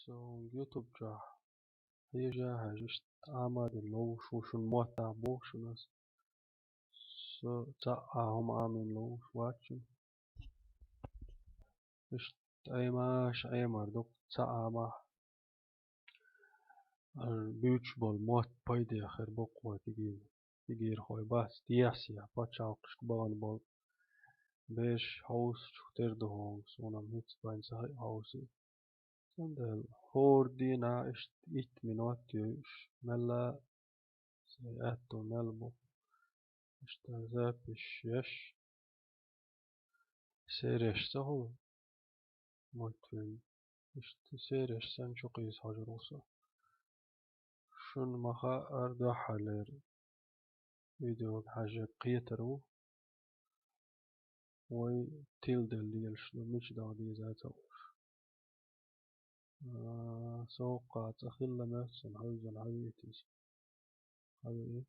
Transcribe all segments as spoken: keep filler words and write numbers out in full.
Иштта хӀун YouTube чохь хьежа хьажа, иштта Ӏамадина ловш ву шуна, моттахь боху шуна ас. Со цхьа а хӀума Ӏамийна ловш вац шуна. Иштта Ӏемаш Ӏемар ду-кх, цхьа а Ӏамахь. Ара буьйцуш болу мотт пайде хир бу-кх вай кегий-, кегийрхой бац, дехьа-сехьа пачхьалкхашка бахана болу. Бераш хьовсучух тера ду хьуна, суна-м хӀинца бен ца хаьа хьовсий. Цундела хӀора дийнахь иштта итт минот йойуш, мелла а сайн аьтто мел бу. Иштта запись еш. Сереш ца хуьлу? Мультфильм. Иштта сереш санна чу кхийса хьожур ву со. Шуна ма хаьара, дуьххьарлера видеога хьаьжжина кхетар ву. Вай тиладелла лелаш ду, мича даха деза ца хууш. А, со хӀокху цӀа хилла моьтту сан, хьаьвзина хьавеъча иза. Хьавеъ.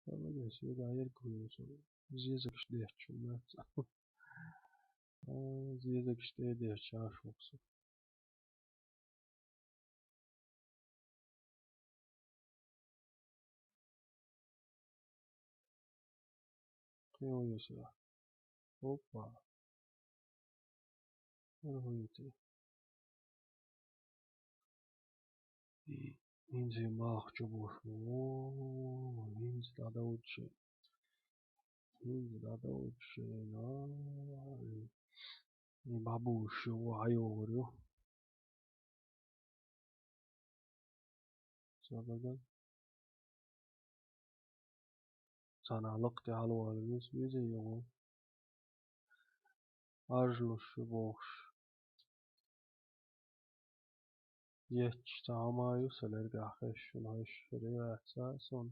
Хьавеъча иза, ерг ву со. Зезагаш детташ ву моьтту сан. А, зезагаш тӀе а детташ, Ӏаш ву со. Кхин хӀун ю сан? Опа. ХӀун ю те? И, хӀинца и малх чу буш. О, хӀинца дӀадовду шен. ХӀинца дӀадовду шен. А, и, и бабуш ю, хьайогӀур ю. Ца багана. Цхьана лакха тӀе хьалавала веза, веза йогӀу. Аржалуш ю бохуш. Етташ цхьа хӀума ю сан лергахь хезаш, шуна хезаш хир яц сан.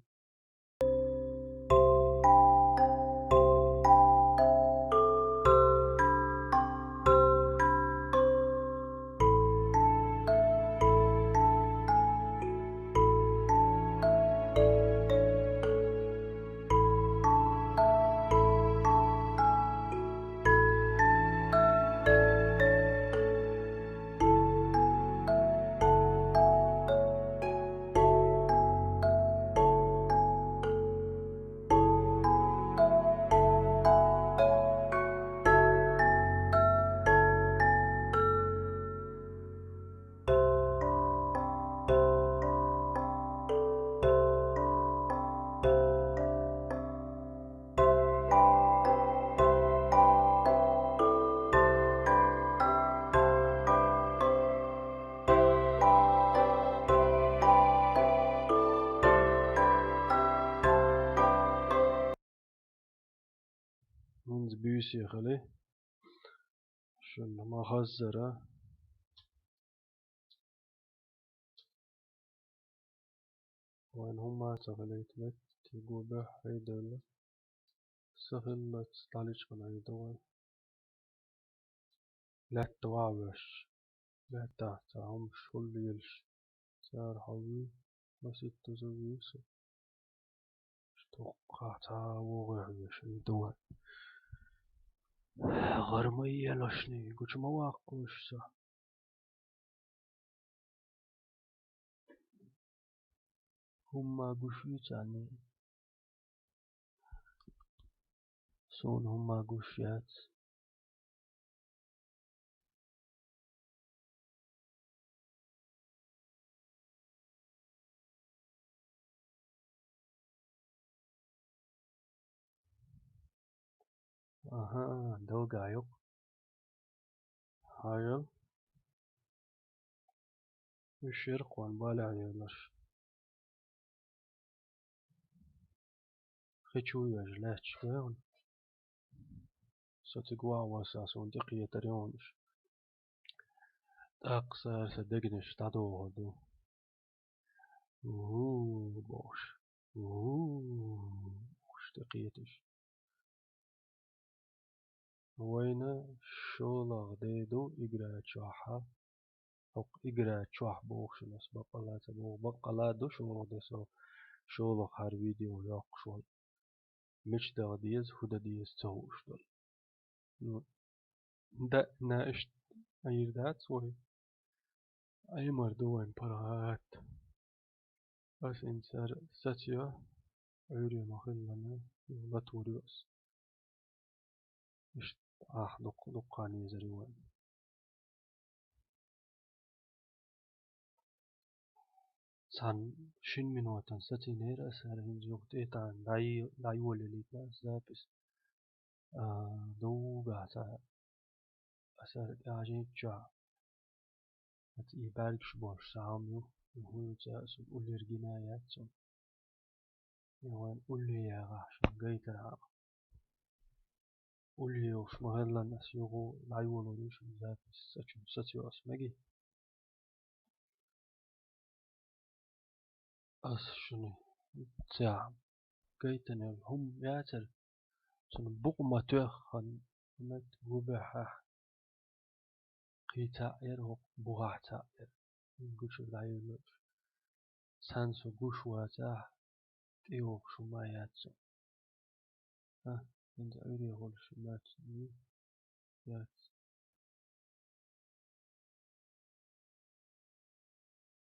ХӀинца буьйса хили. Шуна ма-хаззара. Вайн хӀумма а ца хилийта метта, тига беххьайдевлла. Са хиллалц дӀалечкъина Ӏийр ду вай. Лаьтта ван а воьссуш. Лаьттахь цхьа хӀумаш хуьлу лелаш. Цара хьо вуьй, маситтаза вуьй со. Стохкахь цхьа а вогӀий хьоьжуш Ӏийр ду вай. ГӀар ма елашний, гучу ма ваккхалаш со. ХӀумма гуш ю царна. Суна хӀумма гуш яц. Аха, долгая ю-кх. Хьажал. Уьш яра-кх вайн балехь елаш. Хи чу вежа лаьтташ вегӀна. Со цига ван ван сан, суна тӀекхетар йогӀуш. ТӀаккха сара сан дегнаш дӀадохур ду. Ву, бохуш. Ву, бохуш, тӀекхеташ. Вайна шолгӀа де ду игра чохь. ХӀокху игра чохь боху шуна ас, баккъалла ца боху. Баккъалла ду шолгӀа де со, шолгӀа хӀара видео йоккхуш волу. Мича даха деза, хӀун дан деза ца хууш долу. Ну, даьъна иштта Ӏийр дац вай. Ӏумар ду вайн паргӀат. Ас инсар сацийо, Ӏуьйре ма-хиллара, латур ю ас. Иштта ахь дукха-, дуккха езар ю вайн. Цхьана шин минотан сацийнера ас, хӀара хӀинца юха тӀе тӀан дӀай-, дӀайолаелийтина ас запись. А, довгахь цхьа ас хӀара тӀаьхьажийначохь, хӀинца и бӀаьргаш болуш цхьа хӀума ю, и хӀун ю ца ас уллера гина яц цунна. Я вайн улле яхахь шуна гайтархьама. Улле йолуш ма-хиллара, ас юха дӀайолор ю шуна запись, сацо, сацо ас меги. Ас шуна цхьа гайтина йолу хӀума яцара, цунна букъ ма тоьххана, хӀунда гу баьхьахь, кхин цхьаъ яра, хӀокху бухахь цхьаъ яра. Гучуьра дӀайолалуш. Цхьаьна со гуш вацахь, тӀейогӀуш хӀума яц со. А, хӀинца Ӏуьйре хуьлуш ю моьтту? Яц.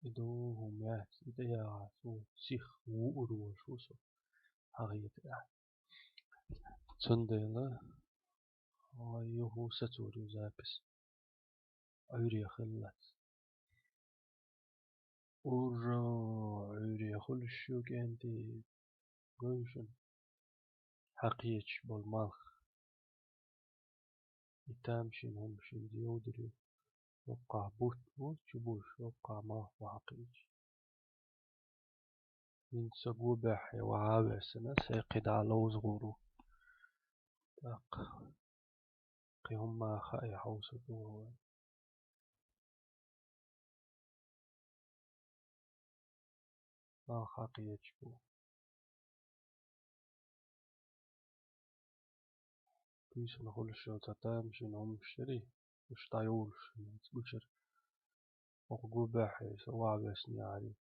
И догӀу хӀума яц, и тӀе яхахь, цо сиха вуур волуш ву со, хьан хетарехь. Цундела, хьо юха сацор ю запись. Ӏуьйре хиллалц. Ура! Ӏуьйре хуьлуш ю, кӀентий! Гой шуна, хьакхечаш болу малх. И тамашийна хӀума шуьнца йовдур ю. ХӀокхахь бутт бу, чу буш, хӀокхахь малх бу хьакхечаш. ХӀинца со гу баьхье, ваха а воьссина, сайн кхидӀа ловза гӀур ву. ТӀаккха кхин хӀумма а хаий хьовсур ду вай. Малх хьакхечаш бу. Буьйсанна хуьлуш йолу цхьа тамашийна хӀуманаш яра, уьш дӀайолуш, хӀинца гучуьра. ХӀокху гу баьхье, со ваха воьссина яхьарий.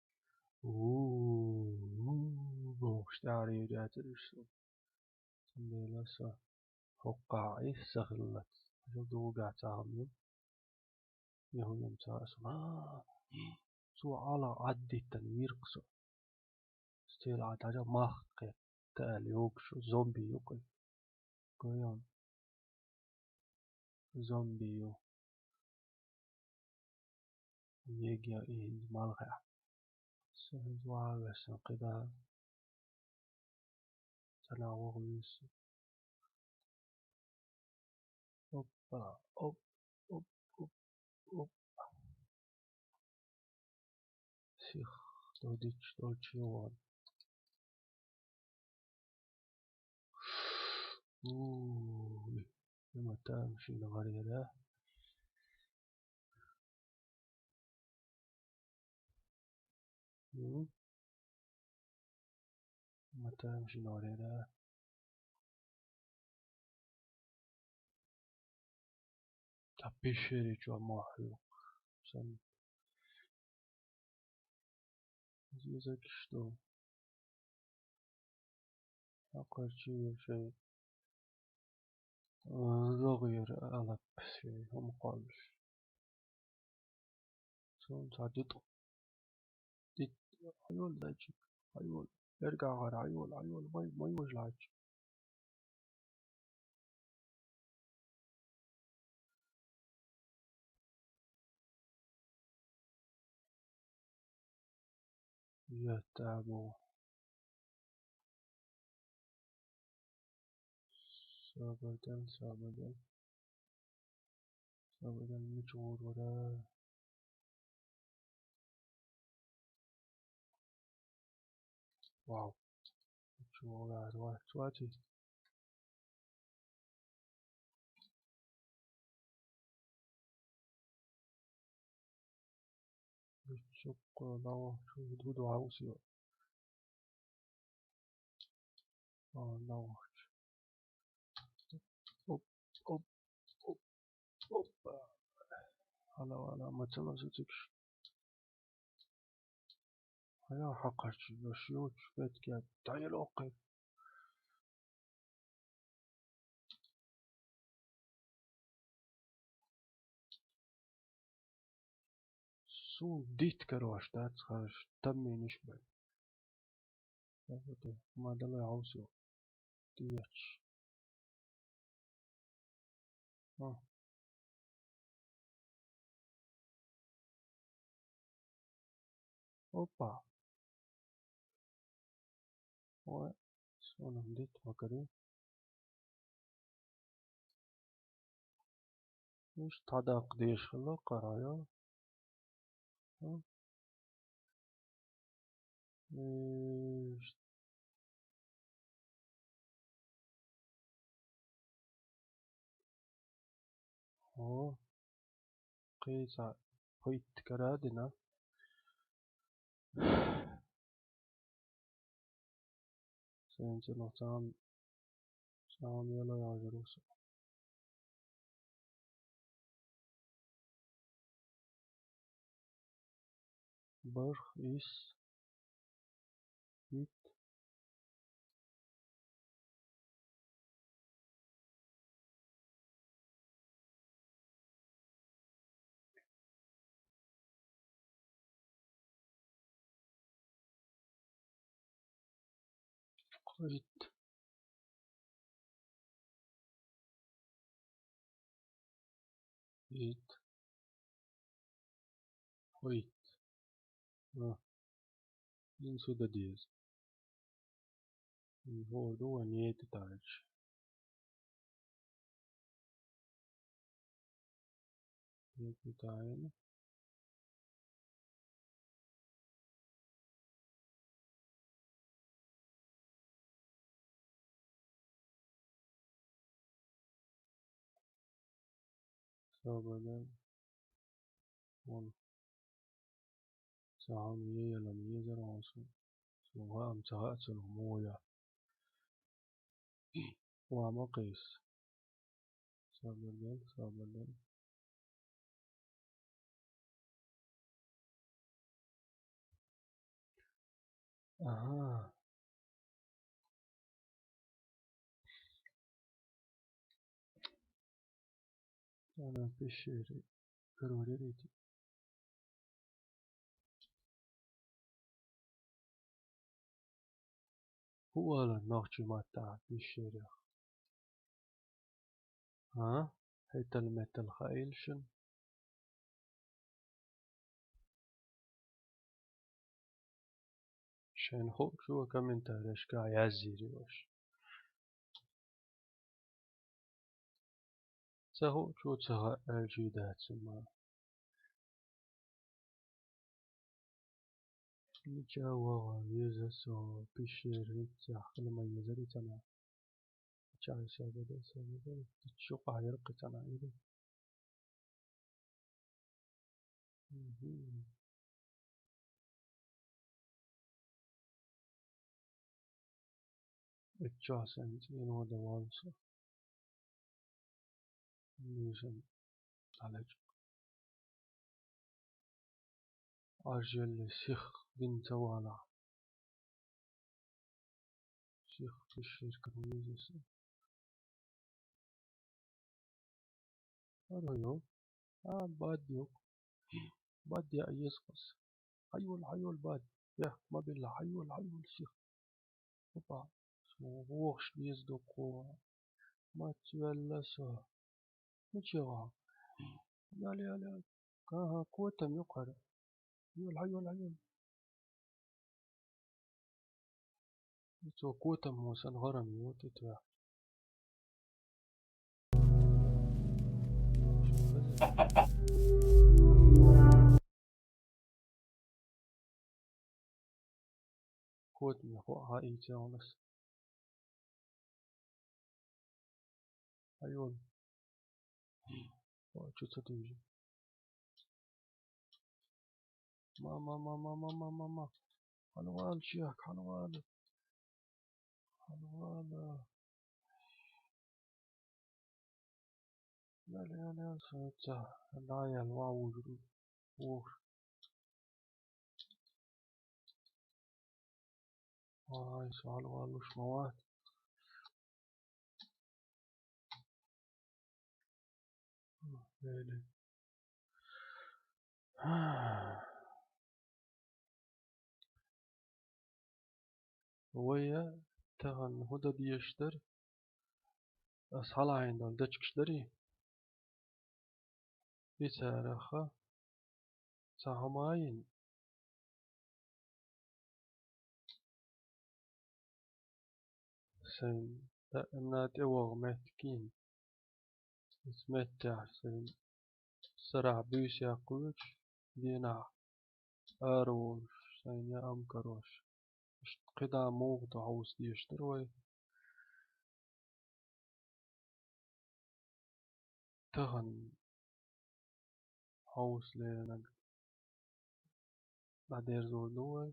У-у-у, бохуш тӀаьхьара йийр яцара уьш суна. Цундела со хӀокхахь Ӏийса ца хиллалц, хьажал догӀу баьхьа цхьа хӀума ю. Я хӀун ю ца аса, а, цо Ӏала Ӏаддиттина вийр-кх со. Стел Ӏад хьажа, малх кхетта аьлла йогуш зомби ю-кх и. Гой хьуна. Зомби ю. Ега и хӀинца малхехь. Со хӀинца ваха воьссина кхидӀа. Ца нах ваха вуьйсу. Опа, оп, оп, оп, оп. Сих, додич, дочи вон. Уй, ма тамашийна гӀарера. М? Ма тамашийна гӀарера. Цхьа пещера чохь мохь ю. Сан. Здесь что? Хьакхарчийра шайн, а, логӀера алапа шайн хӀума кхоллуш. Цунна цхьа дитӀа. ДитӀа. Хьайола, зайчик, хьайола. БеркӀахьара хьайола, хьайола, май, май важа лайча. Я тамо. Собардан, собардан. Собардан, мича гӀур вара. Вау. Чего вац, вац, вац. Чуккула лавахчу ду дугӀа усио. А, лавахчу. Оп, оп, оп, оп. Хьала, хьала, мацала сацикш. Хьая хьакхарчу, йош йоч, фетке, тайла оккхе. Ну, дитт, короче, дац хьажа, таммийнаш бен. Ма дале хьовсо. Теча. А. Опа. Ой, сонун дитт ма карий. Ишта хьадаккха дезаш хилла, къарая. Ишта. О, кхийса пхийтта кара дина. Сенца нохчам, чам яла яжарус. БархӀ, исс, итт. Кхойтта. Итт. Кхойтта. А. Ин сюда деза. Ин хӀора ду вай нетта тайча. Нетта тайна. Собадан. Вон. Сахьан виялам езар вон су. Суга ам цаха ацун моя. Вама кис. Собадан, собадан. Ага. Ана пещери. Переварить. ХӀу оалар нохчийн маттахь пещерах? А? ХӀетал-метал хаийла шуна? Шайна хуучо комментарийшкахь язйийр ю аша. Ца хуучо ца хаьа аьлча дац ма. Мича ваха веза со, пещера хӀинццехь хила ма езара цхьана. Чай сагада, сагада, чу къахьира кхин цхьана ири. Мгм. Иччо сан цӀено дан ван со. Мижан алачу. Ажалли сих дин ца вала. Сих пещерка мижаса. Ара йо. А, бад йо. Бад я езкъас. Хьайвал, хьайвал, бад. Я, ма билла, хьайвал, хьайвал, сих. Опа. Со вохуш деза дуккхо. Мац ваьлла со. Мича ваха? Ял, ял, ял. Ага, котам ю кхара. Йол, хьайвал, хьайвал. Цо котам мо сан гӀарам ю, тӀе тоьхча. Котам ю, хьо а хьаийца хьуна ас. Хьайвал. О, чу ца дуьйжу. Ма, ма, ма. Хьан вала чехка, хьан вала. Хьан вала. Ял, ял, ял, со ца, да, ял, ва, вужу. Вуш. Ай, со хьан валуш ма вац. Вели. Вай, тахан хӀу дан дезаш дар? Ас хьалаайна долу дечигаш дарий? Ицараха цхьа хӀума а йина. Сайн даимна тӀевогӀу меттиг йина. Иза меттехь сайн сарахь буьйса яккхуьйтуш, дийнахь ара волуш, сайн яа ам карош. Иштта кхидӀа муха ду хьовса дезаш дара вай. Тахан хьовса леринарг дӀадерзор ду вай.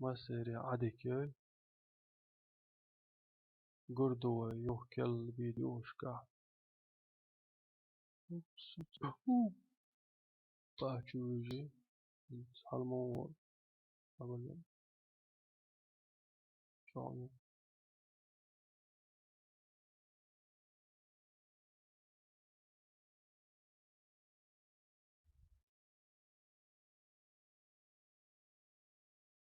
Массеран Ӏадика йой. Гур ду вай юха керла видеошкахь. Упс, упс, у. Пачу вижи. Хьалмо. Абалла. Чо.